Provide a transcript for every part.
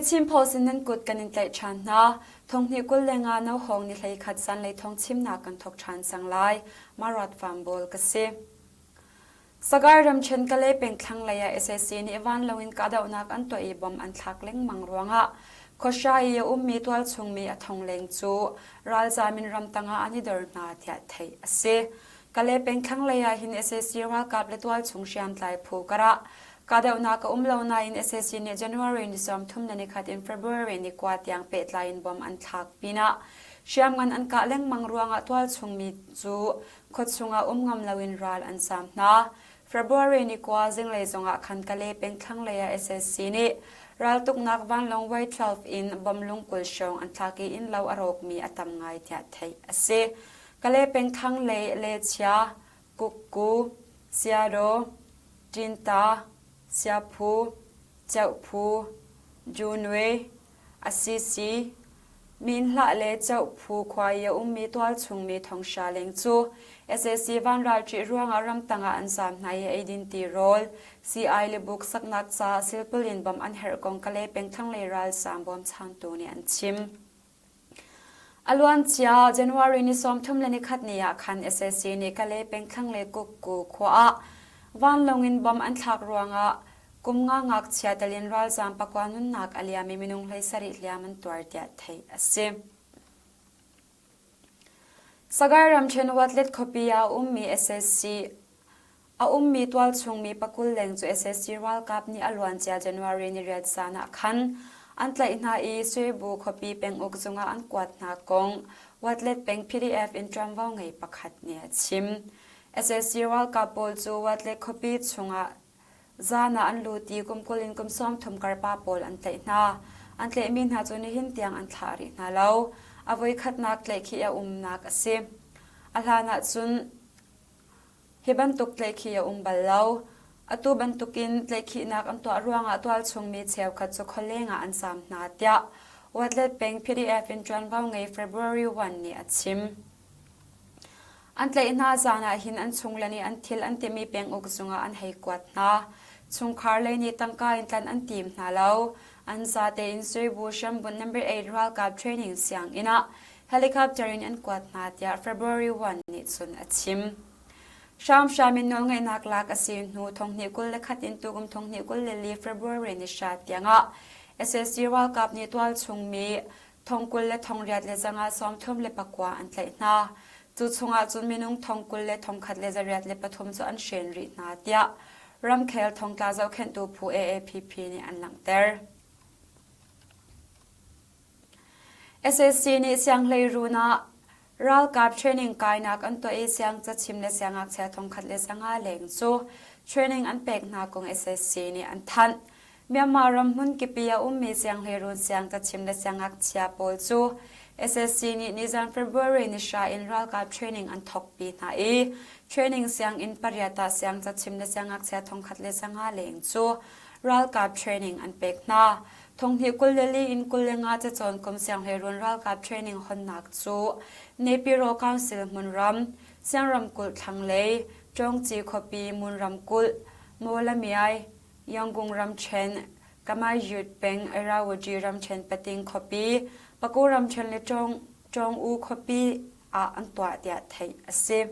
The Chin Post in nan kut kan in tlaih ṭhan hna. Thonghnih 25 nohawng ni 11 zanlei thawng chimnak kan thawk ṭhan cang lai. Marat Fambawl ka si. Sagaing ramṭhen Kalay peng thlanglei ah sac nih vanlawng in kahdohnak an tuah i bomb an thlak lengmang ruangah khuahra i a ummi tualchung mi a thong leng cu ralzaam in ramtang ah an i dor hna tiah theih a si. Kalay peng thlanglei ah hin sac ralkap le tualchung hriamtlai phu karah kahdohnak a um lo nain sac nih January ni 30 le nikhat in February ni kua tiang pehtlai in bomb an thlak pinah hriamngan an kah lengmang ruangah tualchung mi cu Khuachung ah um ngam loin ral an zaam hna. February ni kua zinglei zongah khan Kalay peng thlanglei ah sac nih raltuknak vanlawng Y-12 in bomb lungkul hrawng an thlak i innlo a rawkmi a tam ngai tiah theih a si. Kalay peng thlanglei Lechia, Kukku, Siadaw, Ṭinta, Siaphu, Ceuhphu, Junwe, Asisi, Minhlah le Ceuhphu khua i a ummi tualchung mi thonghra leng cu sac vanral ṭih ruangah ramtang ah an zaam hna i eidin tirawl, sii-ai le buk saknak caah silpalin bawmh an herh kong Kalay peng thlanglei ralzaam bawmchantu nih an chim. A luancia January ni 31 ni ah khan sac nih Kalay peng thlanglei Kukku khua ah vanlawng in bomb an thlak ruangah kum nga ngakchia tel in ralzaam pakua nunnak a liam i minung 17 hliam an tuar tiah theih a si. Sagaing ramṭhen Watlet khuapi ah a ummi sac A ummi tualchung mi pakul leng cu sac ralkap nih a luancia January ni riat zan ah khan an tlaih hna i Suibu khuapi penguk zung ah an kuat hna kong Watlet peng PDF in ṭuanvo ngei pakhat nih a chim. Sac ralkap pawl cu Watlet khuapi chungah zan ah an lut i kum 20 in kum 30 kar pa pawl an tlaih hna. An tlaihmi hna cu nihin tiang an thlah rih hna lo. A voikhatnak tlaihkhih a umnak a si. A hlan ahcun Hi bantuk tlaihkhih a um bal lo. Atu bantukin tlaihkhihnak an tuah ruangah tualchung mi cheukhat cu khualeng ah an zaam hna, tiah Watlet peng PDF in ṭuanvo ngei February 1 nih a chim. An tlaih hna zaan ah hin an chungle nih an thil an timi penguk zung ah an hei kuat hna. Chungkhar lei nih tangka in tlanh an tim hna lo. An zate in Suibu hrambunh number 8 ralkap training sianginn ah helicopter in an kuat hna tiah February 1 nih cun a chim. Hramhram in nawlngeihnak lak a si hnu thonghnih 21 in tukum thonghnih 24 February ni hra tiangah sac ralkap nih tualchung mi thong 20 le thong riat le zanga sawmthum le pakua an tlaih hna. Cu chungah cun minung thong 20 le thong khat le zariat le pathum cu an hren rih hna tiah ramkhel thongtla zohkhenhtu phu AAPP nih an langhter. Sac nih sianghleiruun ah ralkap training kainak an tuah i siangcachim le siangngakchia thongkhat le zanga leng cu training an pek hna kong sac nih an thanh. Myanmar ram hmunkip i a ummi sianghleiruun siangcachim le siangngakchia pawl cu sac nih nizan February ni hra in ralkap training an thawkpi hna i training sianginn pariat ah siangcachim le siangngakchia thongkhat le zanga leng cu ralkap training an pek hna. Thonghnih 24 in 25 cacawn kum sianghleiruun ralkap training honnak cu Naypyidaw Council hmunram, Siang ramkulh thlanglei, Ṭawngci khuapi Mun ramkulh, Mawlamyai, Yangon ramṭhen, Kamayut peng Irrawaddy ramṭhen Pating khuapi, Paku ramṭhen le Ṭawng-U khuapi ah an tuah tiah theih a si.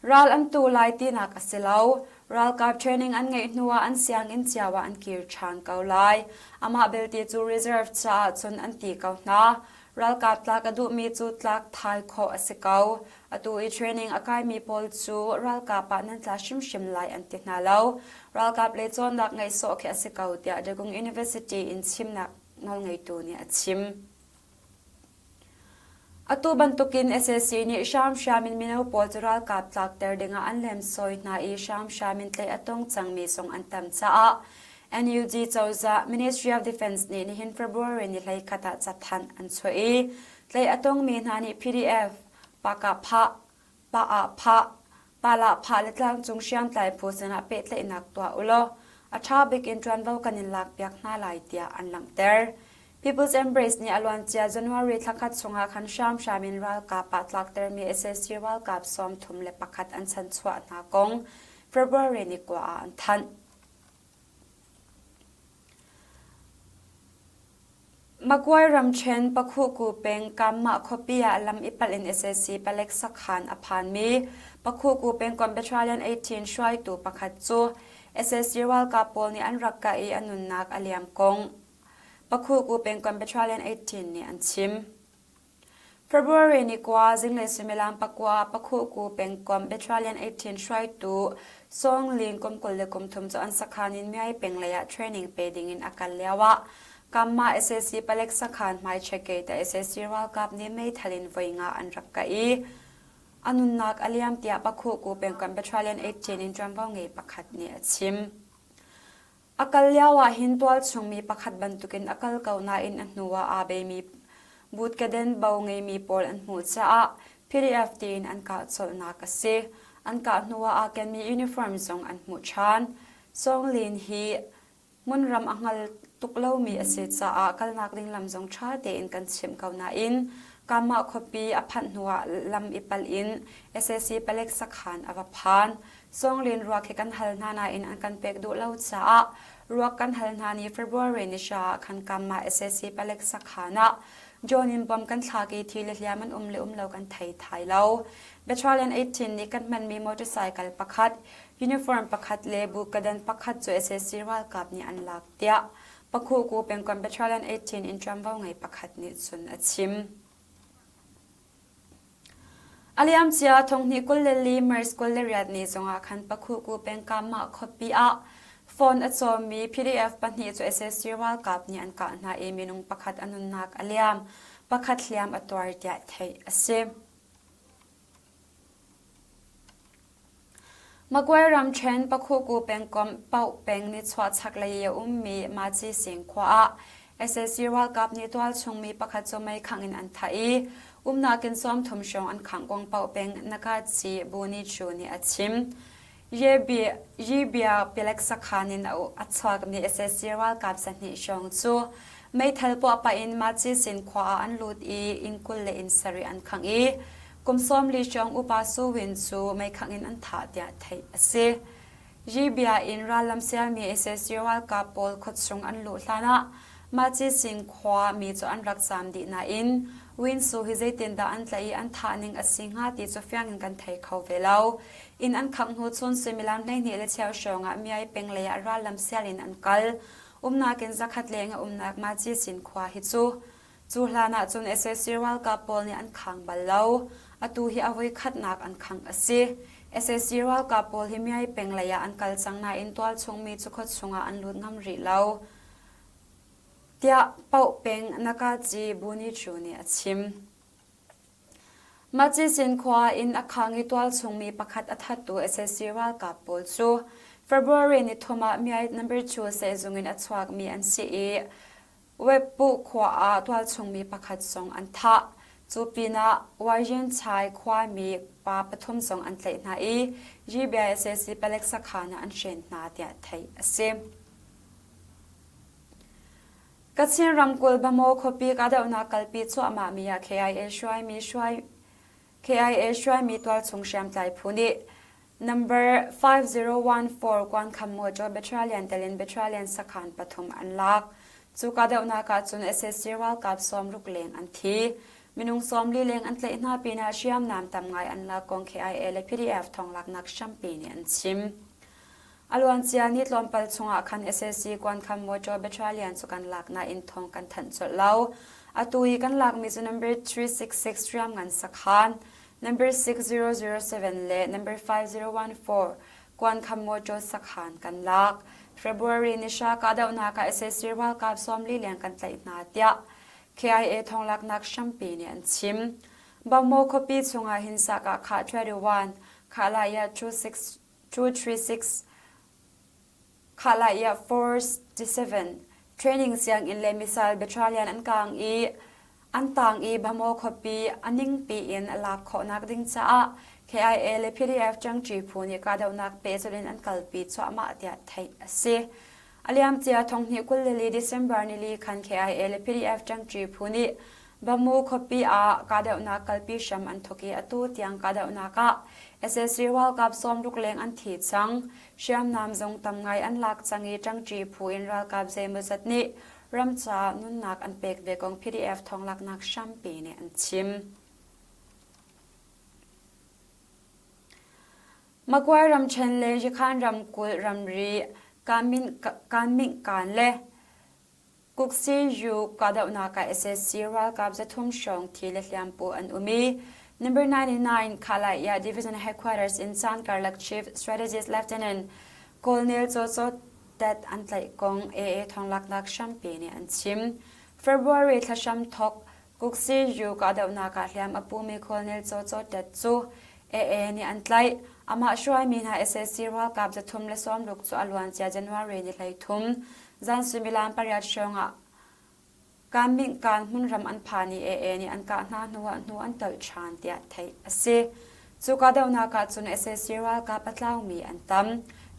Ral an tu lai tinak a si lo. Ralkap training an ngeih hnu ah an sianginn cio ah an kir ṭhan ko lai. Amah belte cu reserve caah cun an ti ko hna. Ralkap tlak a duhmi cu tlak thai khawh a si ko. Atu i training a kaimi pawl cu ralkap ah nan tla hrimhrim lai an ti hna lo. Ralkap lei cawnnak ngeih sawh khi a si ko tiah Dagung University in chimnak nawlngeitu nih a chim. Atu bantukin sac nih hramhram in mino pawl cu ralkap tlakter dingah an lemsawi hna i hramhram in tlaih a tong cangmi zong an tam caah NUG cozah Ministry of Defense nih nihin February ni 11 ah cathanh an chuah i tlaih a tongmi hna nih PDF, Pakah-phah, Pa-ah-phah, Pa-lah-phah le tlangcung hriamtlai phu sinah pehtlaihnak tuah ulaw a ṭha bik in ṭuanvo kan in lakpiak hna lai tiah an langhter. People's Embrace nih a luancia January thlakhat chungah khan hramhram in ralkap ah tlaktermi sac ralkap 31 an chanchuah hna kong February ni kua ah an thanh. Magway ramṭhen Pakhuku peng Kammah khuapi ah lam i palh in sac palek sakhan a phanmi Pakhuku pengkomh Battalion 18 hruaitu pakhat cu sac ralkap pawl nih an rak kah i a nunnak a liam kong Pakhuku pengkomh Battalion 18 nih an chim. February ni kua zinglei suimilam pakua Pakhuku pengkomh Battalion 18 hruaitu Song Ling kum 23 cu an sakhan in Myai peng lei ah training pe ding in a kal lio ah Kamma sac palek sakhan hmai check-gate ah sac ralkap nih meithal in voi nga an rak kah i a nunnak a liam tiah Pakhuku pengkomh Battalion 18 in ṭuanvo ngei pakhat nih a chim. A kal lio ahhin tualchung mi pakhat bantukin a kal ko nain a hnu ah aa beimi butkaden bo ngeimi pawl an hmuh caah PDF tiin an kah colhnak a si. An kah hnu ah aa kenmi uniform zong an hmuh ṭhan. Song Lin hi hmunram a hngal tuk lomi a si caah kalnak ding lam zong ṭha tein kan chimh ko nain Kamah khuapi a phanh hnuah lam i palh in sac palek sakhan a va phan. Songlin ruak hi kan hal hna nain an kan pek duh lo caah ruak kan hal hna ni February ni hra ah khan Kamma sac palek sakhan ah John in bom kan thlak i thi le hliam an um le um lo kan thei thai lo. Battalion 18 nih kan hmanmi motorcycle pakhat, uniform pakhat le bukadan pakhat cu sac ralkap nih an lak tiah Pakhuku pengkomh Battalion 18 in ṭuanvo ngei pakhat nih cun a chim. A liamcia thonghnih 24 March 28 ni zongah khan Pakhuku pengkam ah khuapi ah phone a cawmmi PDF pahnih cu sac ralkap nih an kah hna i minung pakhat a nunnak a liam, pakhat hliam a tuar tiah theih a si. Magway ramṭhen Pakhuku pengkomh Pauh peng nichuah chaklei i a ummi Maci Sing khua ah sac ralkap nih tualchung mi pakhat cu meikhangh in an thah i umnak in 30 hrawng an khangh kong Pauh peng Nakaci Buni Chu nih a chim. Yibia palek sakhan in a chuakmi sac ralkap zahnih hrawng cu meithal puah pah in Macisin khua ah an lut i inn 20 le inn sarih an khangh i kum 40 hrawng upa Su Win cu meikhangh in an thah tiah theih a si. Yibia in rallam sialmi sac ralkap pawl khuachung an luh hlanah Macisin khua mi cu an rak zaam dih nain Win Su hi zeitindah an tlaih i an thah ning a si hnga ti cu fiang in kan thei kho ve lo. Inn an khangh hnu chun suimilam 12 le cheu hrawng ah Myai peng lei ah rallam sial in an kal. Umnak in zakhat leng a umnak Maci Sin khua hi cu cu hlan ah cun sac ralkap pawl nih an khang bal lo. Atu hi a voi khatnak an khangh a si. Sac ralkap pawl hi Myai peng lei ah an kal cang nain tualchung mi cu khuachung ah an lut ngam rih lo. Tiah Paoh peng Nakaci Buni Chu nih a chim. Macisin khua in a khang i tualchung mi pakhat a thattu sac ralkap pawl cu February ni thum ah Myai number 2 sehzung in a chuakmi an si i Webpuh khua ah tualchung mi pakhat zong an thah. Cu pinah Waiyenchai khuami pa pathum zong an tlaih hna i GBI sac palek sakhan ah an hren hna tiah theih a si. Kachin ramkulh Bamaw khuapi kahdohnak kalpi cuahmahmi ah KIA hruaimi hruai KIA hruaimi tualchung hriamtlai phu nih number 5014 Kuankham Motor Battalion tel in battalion sakhan pathum an lak. Cu kahdohnak ah cun sac ralkap 60 leng an thi. Minung 40 leng an tlaih hna pinah hriamnam tam ngai an lak kong KIA le PDF thawnglaknak hrampi nih an chim. A luancia ni tlawmpal chungah khan sac kuankham motor battalion cu kan lak nain thawng kan thanh colh lo. Atu i kan lakmi cu number 366 hriamngan sakhan, number 6007 le number 5014 kuankham motor sakhan kan lak. February ni hra kahdohnak ah sac ralkap 40 leng kan tlaih hna tiah KIA thawnglaknak hrampi nih an chim. Bangmo khuapi chungah hin sakah khah 21, khah 26 236 Khalaya Force 7 training sianginn le missile battalion an kaang i an tang i Bhamo khuapi a ningpi in a lak khawhnak ding caah KIA le PDF ṭangṭi phu nih kahdohnak pehzulh in an kalpi cuahmah tiah theih a si. A liamcia thonghnih 24 December nili khan KIA le PDF ṭangṭi phu nih Bamu khuapi ah kahdohnak kalpi hram an thawk i atu tiang kahdohnak ah sac ralkap 60 leng an thi cang. Hriamnam zong tam ngai an lak cang i ṭangṭi phu in ralkap zeimawzat nih ram caah nunnak an pek ve kong PDF thawnglaknak hrampi nih an chim. Magway ramṭhen le Yakhan ramkulh ramri Kanmingkan le Kuksiyu kahdohnak ah sac ralkap 300 hrawng thi le hliampu an um i Number 99 Khalaya Division Headquarters in caan karlak Chief Strategist Lieutenant Colonel Cho Cho Tet an tlaih kong AA thawnglaknak hrampi nih an chim. February thla hramthok Kuksiyu kahdohnak ah hliam a pumi Colonel Cho Cho Tet cu AA nih an tlaih. Amah hruaimi hna sac ralkap 360 cu a luancia January ni 13 zan suimilam pariat hrawng ah Kanmingkan hmunram an phan i AA nih an kah hna hnuah hnu an tolh ṭhan tiah theih a si. Cu kahdohnak ah cun sac ralkap a tlaumi an tam.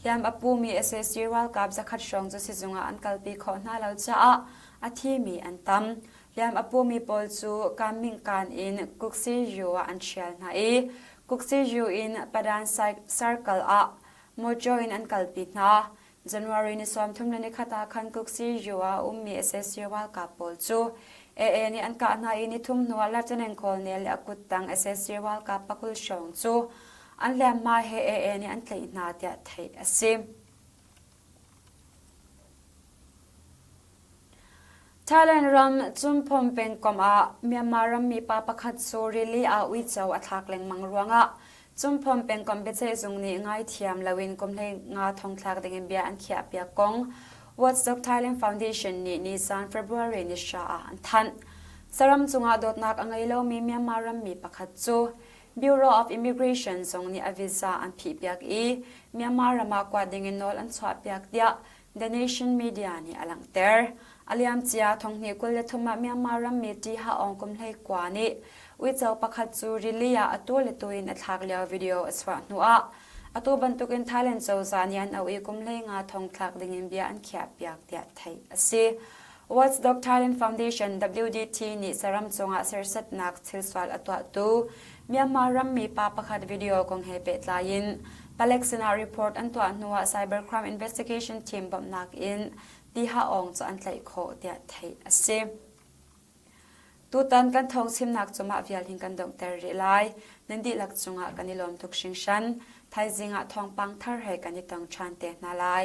Hliam a pumi sac ralkap zakhat hrawng cu sizung ah an kalpi khawh hna lo caah a thimi an tam. Hliam a pumi pawl cu Kanmingkan in Kuksiyu ah an ṭhial hna i Kuksiyu in Padan Circle ah mawṭaw in an kalpi hna. January ni 31 ah khan Kuksiyu ah a ummi sac ralkap pawl cu AA nih an kah hna i nithum hnuah Lieutenant Colonel le a kuttang sac ralkap pakul hrawng cu an hliamhma he AA nih an tlaih hna tiah theih a si. Thailand ram Chumphon pengkomh ah Myanmar rammi pa pakhat cu rili ah uico a thlak lengmang ruangah Chumphon pengkomh biaceihzung nih ngaithiam loin kum 15 thongthlak dingin bia an khiahpiak kong Watchdog Thailand Foundation nih nisan February ni hra ah an thanh. Saram cungah dawtnak a ngei lomi Myanmar rammi pakhat cu Bureau of Immigration zong nih a visa an phihpiak i Myanmar ram ah kuat dingin nawl an chuahpiak tiah The Nation Media nih a langhter. A liamcia thonghnih 23 ah Myanmar rammi Ṭiha Aung kum 19 nih uico pakhat cu rili ah atu le tu in a thlak lio video a chuah hnuah atu bantukin Thailand cozah nih an auh i kum 15 thong thlak dingin bia an khiahpiak tiah theih a si. Watchdog Thailand Foundation WDT nih saram cungah serhsatnak thilsual a tuahtu Myanmar rammi pa pakhat video kong he pehtlai in palek sinah report an tuah hnuah Cybercrime Investigation Team bawmhnak in Tiha Aung cu an tlaih khawh tiah theih a si. Tutan kan thawngchimnak cu mah vial hin kan donghter rih lai. Nan dihlak cungah kan i lawm tuk hringhran. Thaizing ah thawngpang thar he kan i tong ṭhan te hna lai.